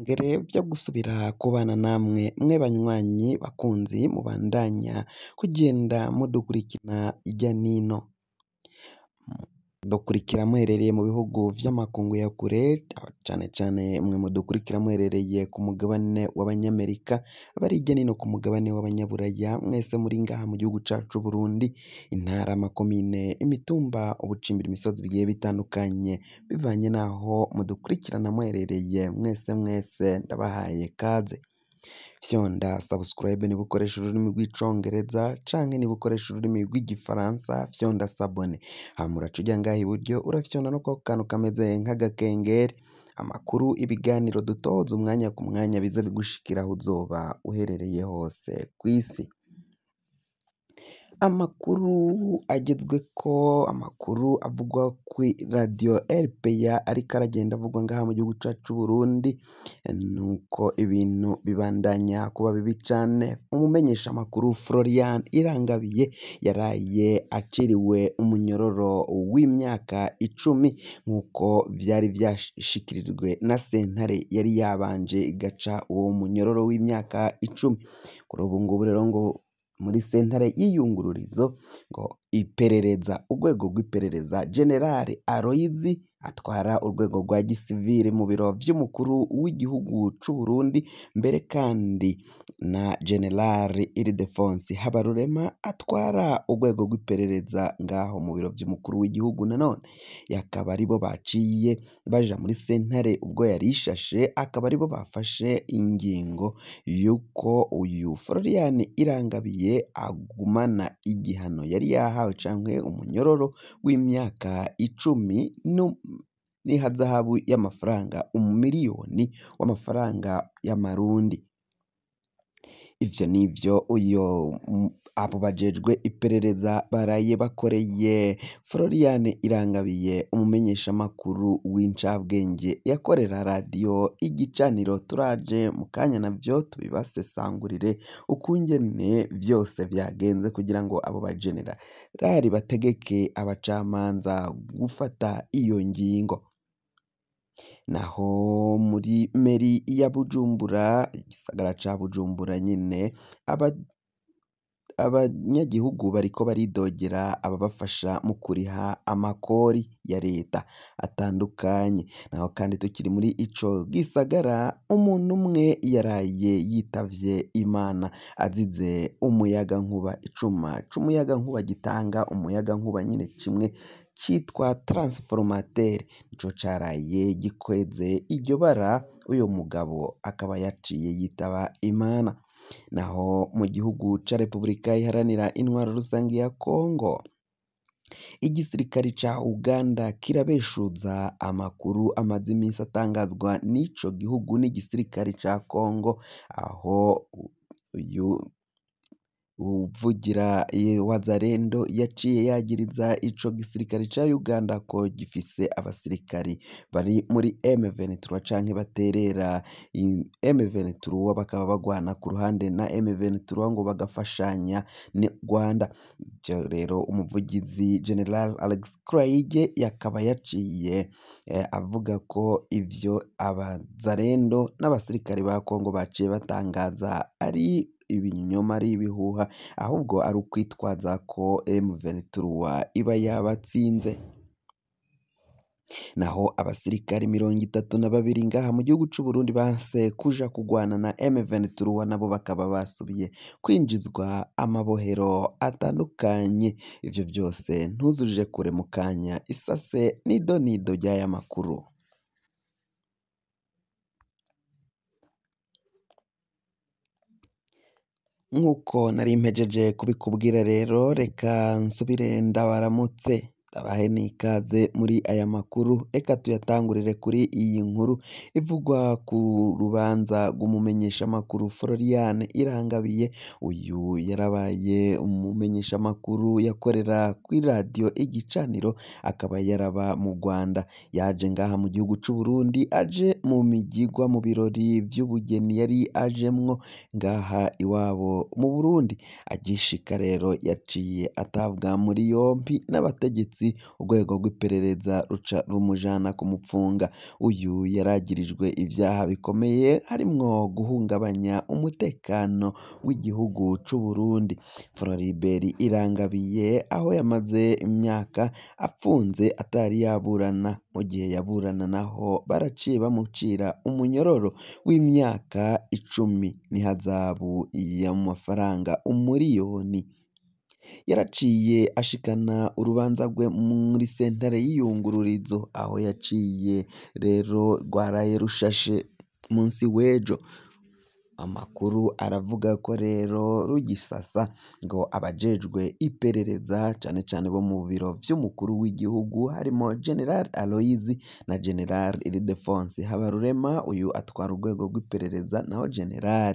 Ngere vyo gusubira kubana namwe mwe banywanyi bakunzi mubandanya kugenda mudukurikirana irya nino, mudukurikira muherereye mu bihugu vy'amakungu ya kure, cane cane mwe mudukurikira muherereye ku mugabane w'abanyamerika, abari hirya nino ku mugabane w'abanyaburaya, mwese muri ngaha mu gihugu cacu c'Uburundi, intara, amakomine, imitumba, ubucimbiri, imisozi bigiye bitandukanye, bivanye n'aho mudukurikirana muherereye, mwese mwese ndabahaye kaze. Fyonda subscribe niba ukoresha ururimi rw'icongereza canke niba ukoresha ururimi rw'igifaransa fyonda s'abonner, hama uraca uja ngaha iburyo urafyonda no kwako kantu kameze nk'agakengeri, amakuru, ibiganiro dutoza umwanya ku mwanya bize bigushikira aho uzoba uherereye hose kw'isi. Amakuru agezweko, amakuru avugwa kw'iradiyo RPA ariko aragenda avugwa ngaha mu gihugu cacu c'Uburundi, nuko ibintu bibandanya kuba bibi cane. Umumenyeshamakuru Florian Irangabiye yaraye aciriwe umunyororo w'imyaka 10 nk'uko vyari vyashikirijwe na sentare yari yabanje igaca uwo munyororo w'imyaka 10. Kuri ubu ngubu rero ngo muri sentare y'iyungururizo ngo iperereza, urwego rw'iperereza, General Aloyizi atwara urwego rwa gisivile mu biro vy'umukuru w'igihugu c'Uburundi, mbere kandi na General Ildefonse Habarurema atwara urwego rw'iperereza ngaho mu biro vy'umukuru w'igihugu nanone, akaba aribo baciye baja muri sentare ubwo yari ishashe, akaba aribo bafashe ingingo yuko uyu Florian Irangabiye agumana igihano yari yahawe canke umunyororo w'imyaka 10 n'ihazahabu y'amafaranga 1 miliyoni w'amafaranga y'amarundi. Ivyo nivyo uyo abo bajejwe iperereza baraye bakoreye Florian Irangabiye, umumenyeshamakuru w'incabwenge yakorera radiyo Igicaniro. Turaje mu kanya navyo tubibasesangurire ukungene vyose vyagenze kugira ngo abo bajenerali bategeke abacamanza gufata iyo ngingo. Naho muri meri ya Bujumbura, igisagara ca Bujumbura nyene, abanyagihugu bariko baridogera ababafasha mu kuriha amakori ya leta atandukanye. Naho kandi tukiri muri ico gisagara, umuntu umwe yaraye yitavye Imana azize umuyagankuba, icuma c'umuyagankuba gitanga umuyagankuba nyene kimwe citwa transformateur, nico caraye gikweze iryo bara, uyo mugabo akaba yaciye yitaba Imana. Naho mu gihugu ca Repubulika Iharanira Intwaro Rusangi ya Kongo, igisirikare ca Uganda kirabeshuza amakuru amaze iminsi atangazwa n'ico gihugu n'igisirikare ca Kongo, aho uyu uwuvugira Wazalendo yaciye yagiriza ico gisirikare ca Uganda ko gifise abasirikari bari muri M23 canke baterera M23, bakaba bagwana ku ruhande na M23 ngo bagafashanya n'u Rwanda. Ivyo rero umuvugizi General Alex Craig yakaba yaciye avuga ko ivyo abazalendo n'abasirikari ba Kongo baciye batangaza ari ibinyoma, ari ibihuha, ahubwo ari ukwitwaza ko M23 iba yabatsinze. Naho abasirikari 32 ngaha mu gihugu c'Uburundi banse kuja kugwana na M23, nabo bakaba basubiye kwinjizwa amabohero atandukanye. Ivyo vyose ntuzuje kure mu kanya isase n'idonido ry'aya makuru. Nk'uko nari mpejeje kubikubwira rero, reka nsubire ndabaramutse, ndabahe n'ikaze muri aya makuru. Reka tuyatangurire kuri iyi nkuru ivugwa ku rubanza rw'umumenyeshamakuru Florian Irangabiye. Uyu yarabaye umumenyeshamakuru yakorera kw'iradiyo Igicaniro, akaba yaraba mu Rwanda. Yaje ngaha mu gihugu c'Uburundi aje mu migigwa mu birori vy'ubugeni yari ajemwo ngaha iwabo mu Burundi. Agishika rero yaciye atabwa muri yompi n'abategetsi gipolisi, urwego rw'iperereza ruca rumujana kumupfunga. Uyu yaragirijwe ivyaha bikomeye harimwo guhungabanya umutekano w'igihugu c'Uburundi. Floribert Irangabiye aho yamaze imyaka apfunze atari yaburana, mu gihe yaburana naho baraciye bamucira umunyororo w'imyaka 10 n'ihazabu y'amafaranga 1 miliyoni. Yaraciye ashikana urubanza rwe muri sentare y'iyungururizo, aho yaciye rero rwaraye rushashe munsi w'ejo. Amakuru aravuga ko rero rugisasa ngo abajejwe iperereza cane cane bo mu biro vy'umukuru w'igihugu harimo General Aloyizi na General Ildefonse Habarurema, uyu atwara urwego rw'iperereza, naho General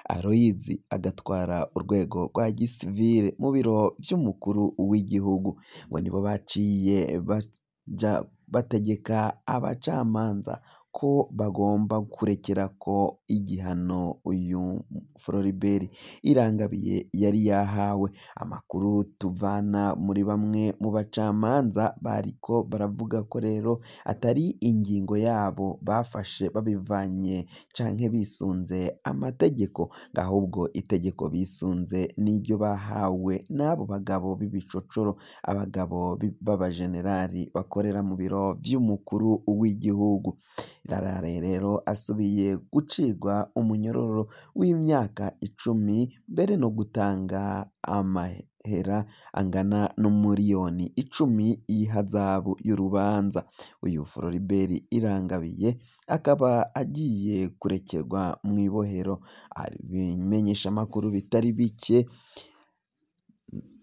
Aloyizi agatwara urwego rwa gisivile mu biro vy'umukuru w'igihugu, ngo nibo baciye baja bategeka abacamanza ko bagomba kurekerako igihano uyu Floribert Irangabiye yari yahawe. Amakuru tuvana muri bamwe mu bacamanza bariko baravuga ko rero atari ingingo yabo bafashe babivanye canke bisunze amategeko, ahubwo itegeko bisunze n'iryo bahawe n'abo bagabo b'ibicocoro, abagabo b'abajenerali bakorera mu biro vy'umukuru w'igihugu. Yararaye rero asubiye gucirwa umunyororo w'imyaka 10 mbere no gutanga amahera angana n'10 miliyoni y'ihazabu y'urubanza. Uyu Floribert Irangabiye akaba agiye kurekerwa mw'ibohero. Ibimenyeshamakuru bitari bike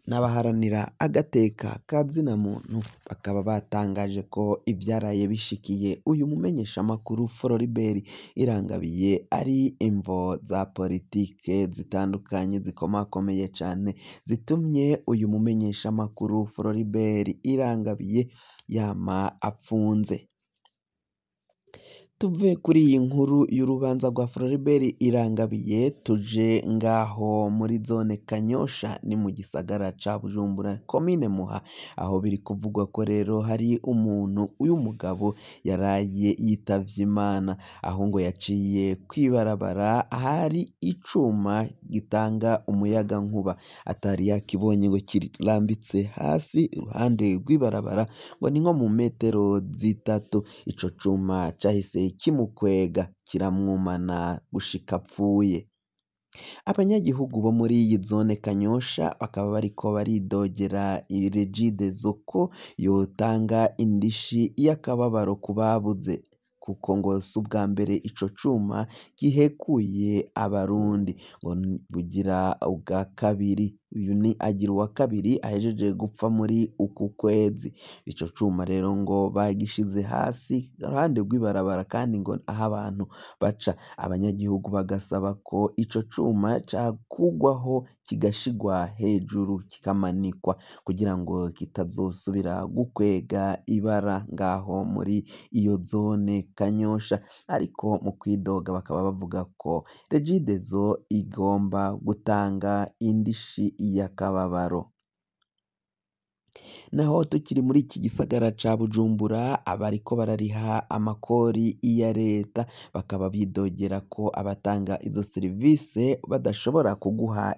n'abaharanira agateka ka zina muntu bakaba batangaje ko ivyaraye bishikiye uyu mumenyeshamakuru Floribert Irangabiye ari imvo za politike zitandukanye zikomakomeye cane zitumye uyu mumenyeshamakuru Floribert Irangabiye yama apfunze. Tuve kuri iyi nkuru y'urubanza rwa Floribert Irangabiye tuje ngaho muri zone Kanyosha, ni mu gisagara ca Bujumbura, komine Muha, aho biri kuvugwa ko rero hari umuntu w'umugabo yaraye yitavye Imana, aho ngo yaciye kw'ibarabara ahari icuma gitanga umuyagankuba atari yakibonye ngo kirambitse hasi iruhande rw'ibarabara, ngo ni nko mu metero 3. Ico cuma cahise kimukwega kiramwumana gushika apfuye. Abanyagihugu bo muri iyi zone Kanyosha bakaba bariko baridogera Regideso ko yotanga indishi y'akababaro ku babuze, kuko ngo si ubwa mbere ico cuma gihekuye abarundi, ngo bugira ubwa kabiri. Uyu ni agira uwa kabiri ahejeje gupfa muri uku kwezi. Ico cuma rero ngo bagishize hasi iruhande rw'ibarabara, kandi ngo aho abantu baca. Abanyagihugu bagasaba ko ico cuma cakugwaho kigashigwa hejuru kikamanikwa kugira ngo kitazosubira gukwega ibara ngaho muri iyo zone Kanyosha. Ariko mu kwidoga bakaba bavuga ko Regideso igomba gutanga indishi y'akababaro. Naho tukiri muri iki gisagara ca Bujumbura, abariko barariha amakori ya leta bakaba bidogera ko abatanga izo serivise badashobora kuguha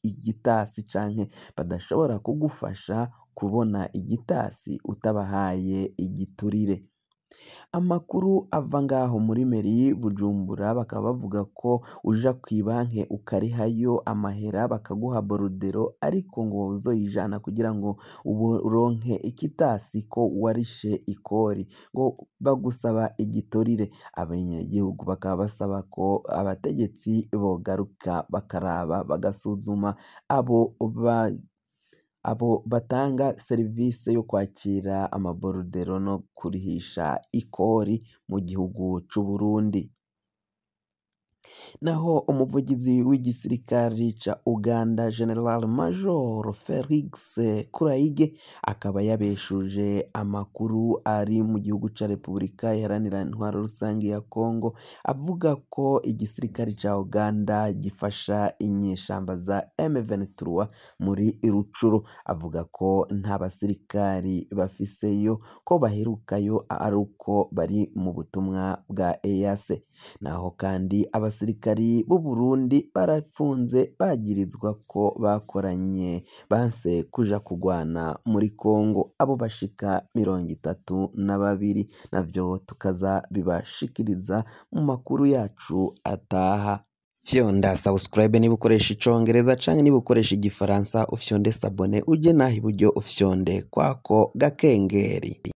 igitasi canke badashobora kugufasha kubona igitasi utabahaye igiturire. Amakuru ava ngaho muri meri Bujumbura bakaba bavuga ko uja kw'ibanke ukarihayo amahera bakaguha borudero, ariko ngo uzoyijana kugira ngo uronke ikitasi ko warishe ikori, ngo bagusaba igiturire. Abanyagihugu bakaba basaba ko abategetsi bogaruka bakaraba bagasuzuma abo batanga serivise yo kwakira amaborudero no kurihisha ikori mu gihugu c'Uburundi. Naho umuvugizi w'igisirikare ca Uganda General Major Felix Kuraige akaba yabeshuje amakuru ari mu gihugu ca Repubulika Iharanira Intwaro Rusange ya Kongo, avuga ko igisirikare ca Uganda gifasha inyeshamba za M23 muri Rucuru. Avuga ko nta basirikari bafiseyo, ko baherukayo ari uko bari mu butumwa bwa EAC. Naho kandi abasirikari b'u Burundi barafunze bagirizwa ko bakoranye banse kuja kugwana muri Kongo, abo bashika 32, navyo tukaza bibashikiriza mu makuru yacu ataha. Fyonda subscribe niba ukoresha icongereza canke niba ukoresha igifaransa ufyonde s'abonner, uje naho iburyo ufyonde kwako gakengeri.